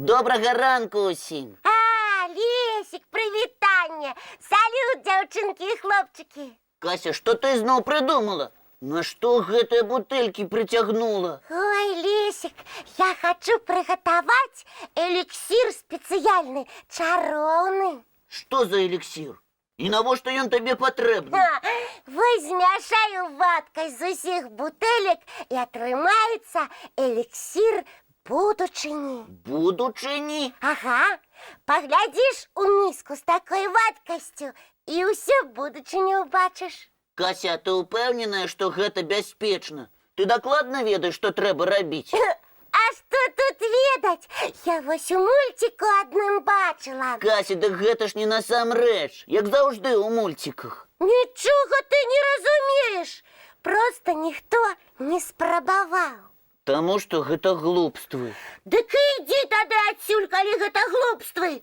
Добрага ранку усім. А, Лесік, прывітанне! Салют, дзяўчынкі і хлопчыкі! Кася, што ты зноў прыдумала? Нашто гэтыя бутэлькі прыцягнула? Ой, Лесік, я хачу прыгатаваць эліксір спецыяльны, чароўны. Што за эліксір? І навошта ён табе патрэбны? Ха, вось змяшаю вадкасць з усіх бутэлек, і атрымаецца эліксір будучыні. Будучыні? Ага, паглядзіш у міску з такой вадкасцю і ўсю будучыню ўбачыш. Кася, ты ўпэўненая, што гэта бяспечна? Ты дакладна ведаеш, што трэба рабіць? А што тут ведаць? Я вось у мульціку адным бачыла. Кася, дык гэта ж не насамрэч, як заўжды ў мульціках. Нічога ты не разумееш. Проста ніхто не спрабаваў. Таму што гэта глупствы. Дык і ідзі тады адсюль, калі гэта глупствы.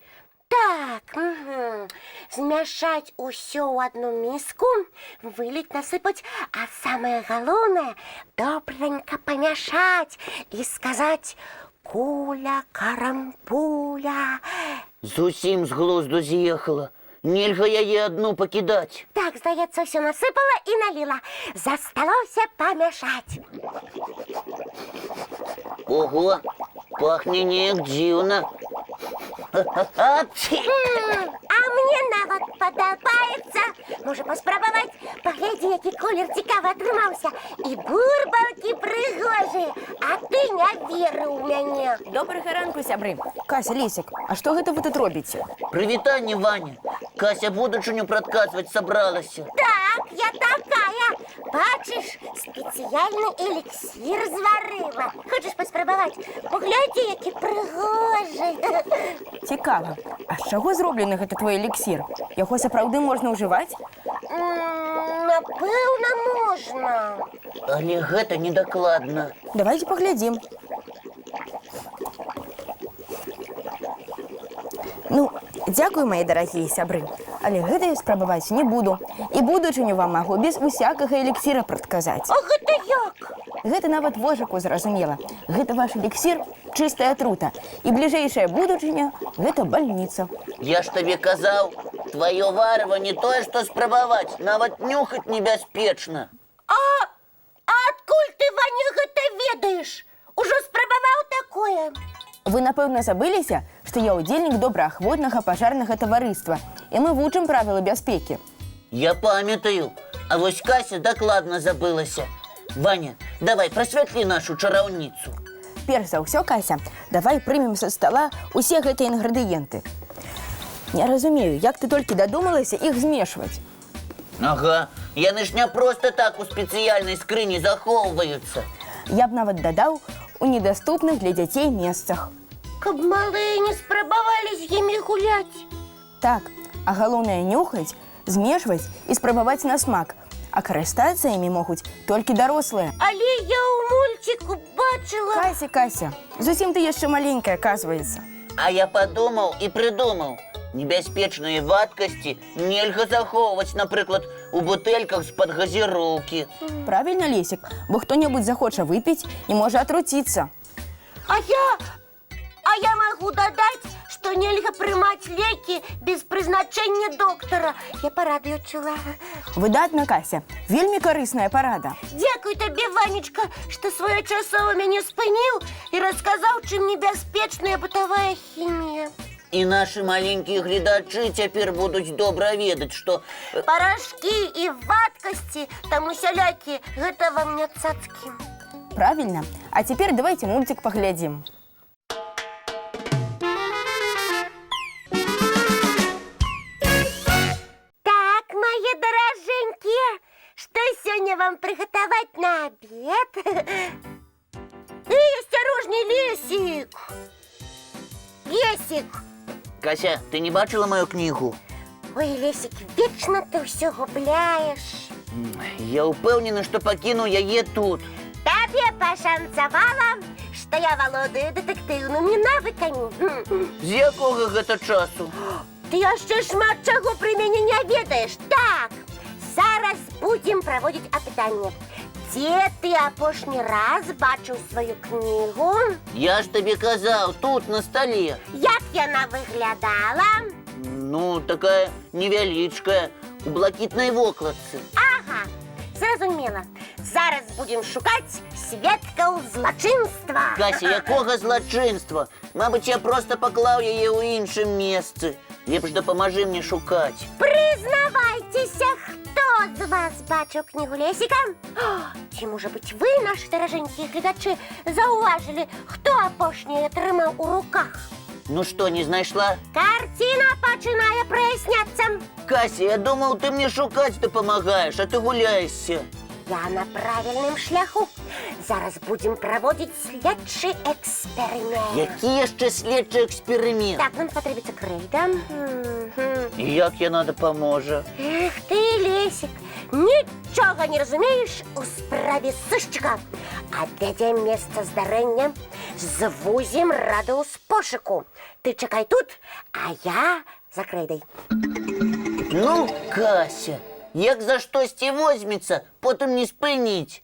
Так, угу. Змяшаць усё ў адну міску, выліць, насыпаць, а самае галоўнае — добранька памяшаць і сказаць: куля, карампуля. Зусім з глузду з'ехала. Нельга яе адну пакідаць. Так, здаецца, ўсё насыпала і наліла. Засталося памяшаць. Ого, пахне неяк дзіўна. Апчхі! А мне нават падабаецца. Можа, паспрабаваць? Паглядзі, які колер цікавы атрымаўся. І бурбалкі прыгожыя. А ты не верыў у мяне. Добрага ранку, сябры. Кася, Лесік, а што гэта вы тут робіце? Прывітанне, Ваня. Кася будучыню прадказваць сабралася. Так, я такая. Бачыш, спецыяльны эліксір зварыла. Хочаш паспрабаваць? Паглядзі, які прыгожы. Цікава. А з чаго зроблены гэты твой эліксір? Яго сапраўды можна ўжываць? Напэўна, можна. Але гэта недакладна. Давайте паглядзім. Ну, дзякую, мае дарагія сябры. Але гэта я спрабаваць не буду. І будучыню вам магу без усякага эліксіра прадказаць. А гэта як? Гэта нават вожыку зразумела. Гэта ваш эліксір — чыстая атрута. І бліжэйшая будучыня — гэта бальніца. Я ж табе казаў, тваё варыва не тое, што спрабаваць, нават нюхаць небяспечна. А адкуль ты, Ваня, гэта ведаеш? Ужо спрабаваў такое? Вы, напэўна, забыліся, што я ўдзельнік добраахвотнага пажарнага таварыства, і мы вучым правілы бяспекі. Я памятаю, а вось Кася дакладна забылася. Ваня, давай прасвятлі нашу чараўніцу. Перш за ўсё, Кася, давай прымем са стала усе гэтыя інгрэдыенты. Не разумею, як ты толькі дадумалася іх змешваць. Ага, яны ж не проста так у спецыяльнай скрыні захоўваюцца. Я б нават дадаў, у недаступных для дзяцей месцах. Каб малыя не спрабавалі з імі гуляць. Так, а галоўнае — нюхаць, змешваць і спрабаваць на смак. А карыстацца імі могуць толькі дарослыя. Але я ў мульціку бачыла. Кася, Кася, зусім ты яшчэ маленькая, аказваецца. А я падумаў і прыдумаў. Небяспечныя вадкасці нельга захоўваць, напрыклад, у бутэльках з-пад газіроўкі. Правільна, Лесік, бо хто-небудзь захоча выпіць і можа атруціцца. А я магу дадаць, што нельга прымаць лекі без прызначэння доктара. Я па радыё чула. Выдатна, Кася, вельмі карысная парада. Дзякуй табе, Ванечка, што своечасова мяне спыніў і расказаў, чым небяспечная бытавая хімія. І нашы маленькія гледачы цяпер будуць добра ведаць, што Парашкі і вадкасці там усялякія, гэта вам не цацкі. Правільна. А цяпер давайте мульцік паглядзім. Так, мае даражэнькія, што сёння вам прыгатаваць на абед? Эй, асцярожней, Лесік! Лесік! Кася, ты не бачыла маю кнігу? Ой, Лесік, вечна ты ўсё губляеш. Я ўпэўнены, што пакінуў яе тут. Табе пашанцавала, што я валодаю дэтэктыўнымі навыкамі. З якога гэта часу? Ты яшчэ шмат чаго пра мяне не ведаеш. Так, зараз будзем праводзіць апытанне. Дзе ты апошні раз бачыў сваю кнігу? Я ж табе казаў, тут, на стале. Як яна выглядала? Ну, такая невялічкая, у блакітнай вокладцы. Ага, зразумела. Зараз будзем шукаць сведкаў злачынства. Кася, якога злачынства? Мабыць, я проста паклаў яе ў іншым месцы. Лепш дапамажы мне шукаць. Прызнавайцеся, хто з вас бачыў кнігу Лесіка? О, ці, можа быць, вы, нашы даражэнькія гледачы, заўважылі, хто апошні яе трымаў у руках? Ну што, не знайшла? Карціна пачынае праясняцца. Кася, я думаў, ты мне шукаць дапамагаеш, а ты гуляешся. Я на правільным шляху. Зараз будзем праводзіць следчы эксперымент. Які яшчэ следчы эксперымент? Так, нам спатрэбіцца крэйда. І як яна дапаможа? Эх ты, Лесік, нічога не разумееш у справе сышчыка. Адвядзем месца здарэння, звузім радыус пошуку. Ты чакай тут, а я за крэйдай. Ну, Кася, як за штосьці возьмецца, потым не спыніць.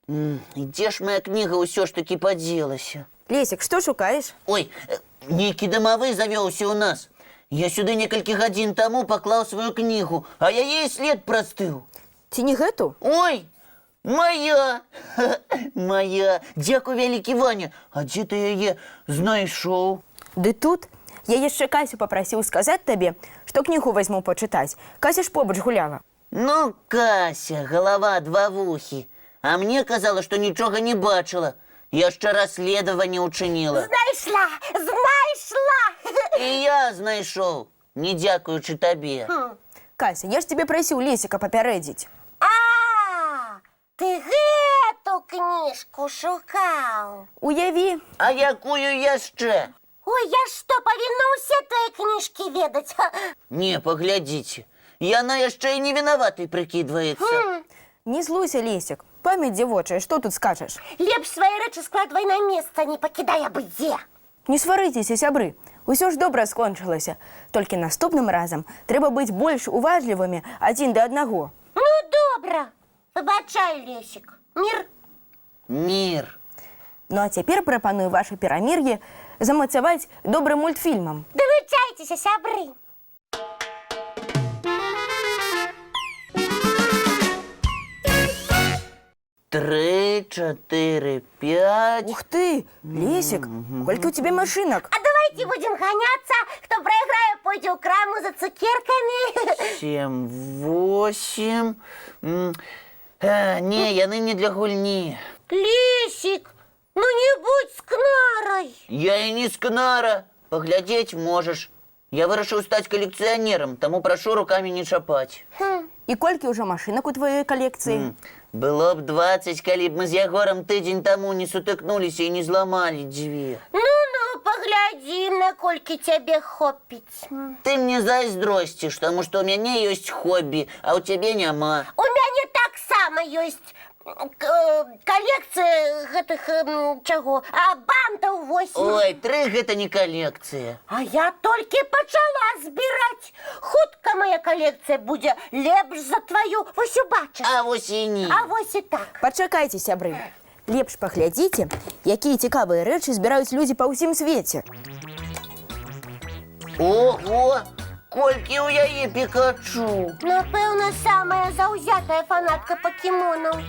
І дзе ж мая кніга ўсё ж такі падзелася? Лесік, што шукаеш? Ой, нейкі дамавы завёўся ў нас. Я сюды некалькі гадзін таму паклаў сваю кнігу, а яе і след прастыў. Ці не гэту? Ой, мая! Мая! Дзякуй вялікі, Ваня. А дзе ты яе знайшоў? Ды тут я яшчэ Касю папрасіў сказаць табе, што кнігу возьму пачытаць. Кася ж побач гуляла. Ну, Кася, галава два вухі. А мне казала, што нічога не бачыла. Яшчэ расследаванне ўчыніла. Знайшла! Знайшла! І я знайшоў, не дзякуючы табе. Кася, я ж цябе прасіў Лесіка папярэдзіць. А, ты гэту кніжку шукаў. Уяві, А якую яшчэ? Ой, я што, павінна ўсе твае кніжкі ведаць? Не, паглядзіце. Яна яшчэ і не вінаватай прыкідваецца. Не злуйся, Лесік. Памяць дзявочая, што тут скажаш? Лепш свае рэчы складвай на месца, не пакідай абы-дзе. Не сварыцеся, сябры. Усё ж добра скончылася. Толькі наступным разам трэба быць больш уважлівымі адзін да аднаго. Ну, добра. Выбачай, Лесік. Мір. Мір. Ну а цяпер прапаную ваша перамір'е замацаваць добрым мультфільмам. Далучайцеся, сябры. Тры, чатыры, пяць. Ух ты, Лесік, колькі ў цябе машынак? А давайце будзем ганяцца. Хто прайграе, пойдзе ў краму за цукеркамі. Сем, восем. Не, яны не для гульні. Лесік, ну не будзь скнарай. Я і не скнара. Паглядзець можаш. Я вырашыў стаць калекцыянерам, таму прашу рукамі не чапаць. І колькі ўжо машынак у тваёй калекцыі? Было б 20, калі б мы з Ягорам тыдзень таму не сутыкнуліся і не зламалі дзве. Ну-ну, паглядзім, наколькі цябе хопіць. Ты мне зайздросціш, таму што ў мяне ёсць хобі, а ў цябе няма. У мяне таксама ёсць калекцыя гэтых чаго, а бантаў 8. Ой, тры гэта не калекцыя. А я толькі пачала збіраць. Хутка мая калекцыя будзе лепш за тваю, вось убачыш. А вось і не. А вось і так. Пачакайце, сябры. Лепш паглядзіце, якія цікавыя рэчы збіраюць людзі па ўсім свеце. Ого! Колькі ў яе Пікачу! Напэўна, самая заўзятая фанатка пакемонаў.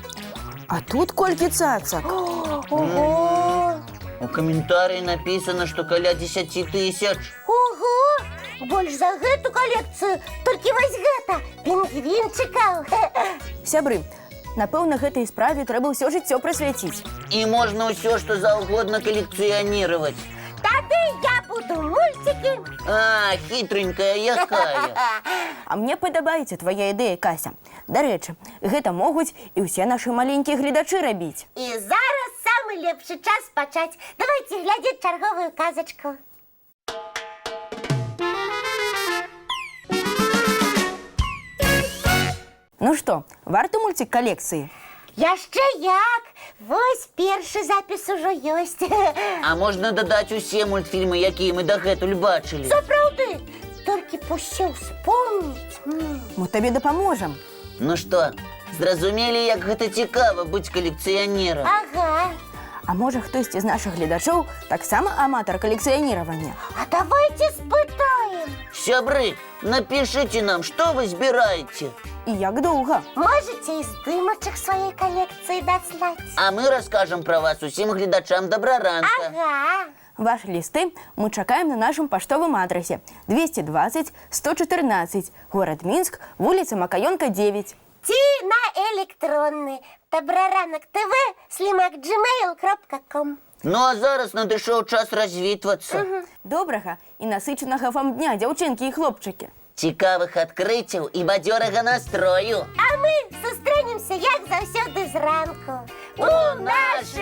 А тут колькі цацак. Ого! У каментарыі напісана, што каля 10 тысяч. Ого! Больш за гэту калекцыю, толькі вось гэта, пінгвінчыкаў. Сябры, напэўна, гэтай справе трэба ўсё жыццё прысвяціць. І можна ўсё, што заўгодна калекцыяніраваць. Тады я буду мульцікі. А, хітренькая якая. А мне падабаецца твая ідэя, Кася. Дарэчы, гэта могуць і ўсе нашы маленькія гледачы рабіць. І зараз самы лепшы час пачаць. Давайце глядзець чарговую казачку. Ну што, варты мульцік калекцыі? Яшчэ як! Вось першы запіс ужо ёсць. А можна дадаць усе мультфільмы, якія мы дагэтуль бачылі. Сапраўды, толькі б усе ўспомніць. Мы табе дапаможам. Ну што, Зразумелі, як гэта цікава быць калекцыянерам. Ага. А можа, хтосьці з нашых гледачоў таксама аматар калекцыяніравання? А давайце спытаем. Сябры, напішыце нам, што вы збіраеце. І як доўга? Можаце і здымачак сваёй калекцыі даслаць. А мы раскажам пра вас усім гледачам Дабраранка. Ага. Вашы лісты мы чакаем на нашым паштовым адрасе 220 114, горад Мінск, вуліца Макаёнка, 9. Ці на электронны добраранактв@gmail.com. Ну а зараз надышоў час развітвацца. Добрага і насычанага вам дня, дзяўчынкі і хлопчыкі. Цікавых адкрыццяў і бадзёрага настрою. А мы сустрэнемся, як заўсёды, зранку. У нашым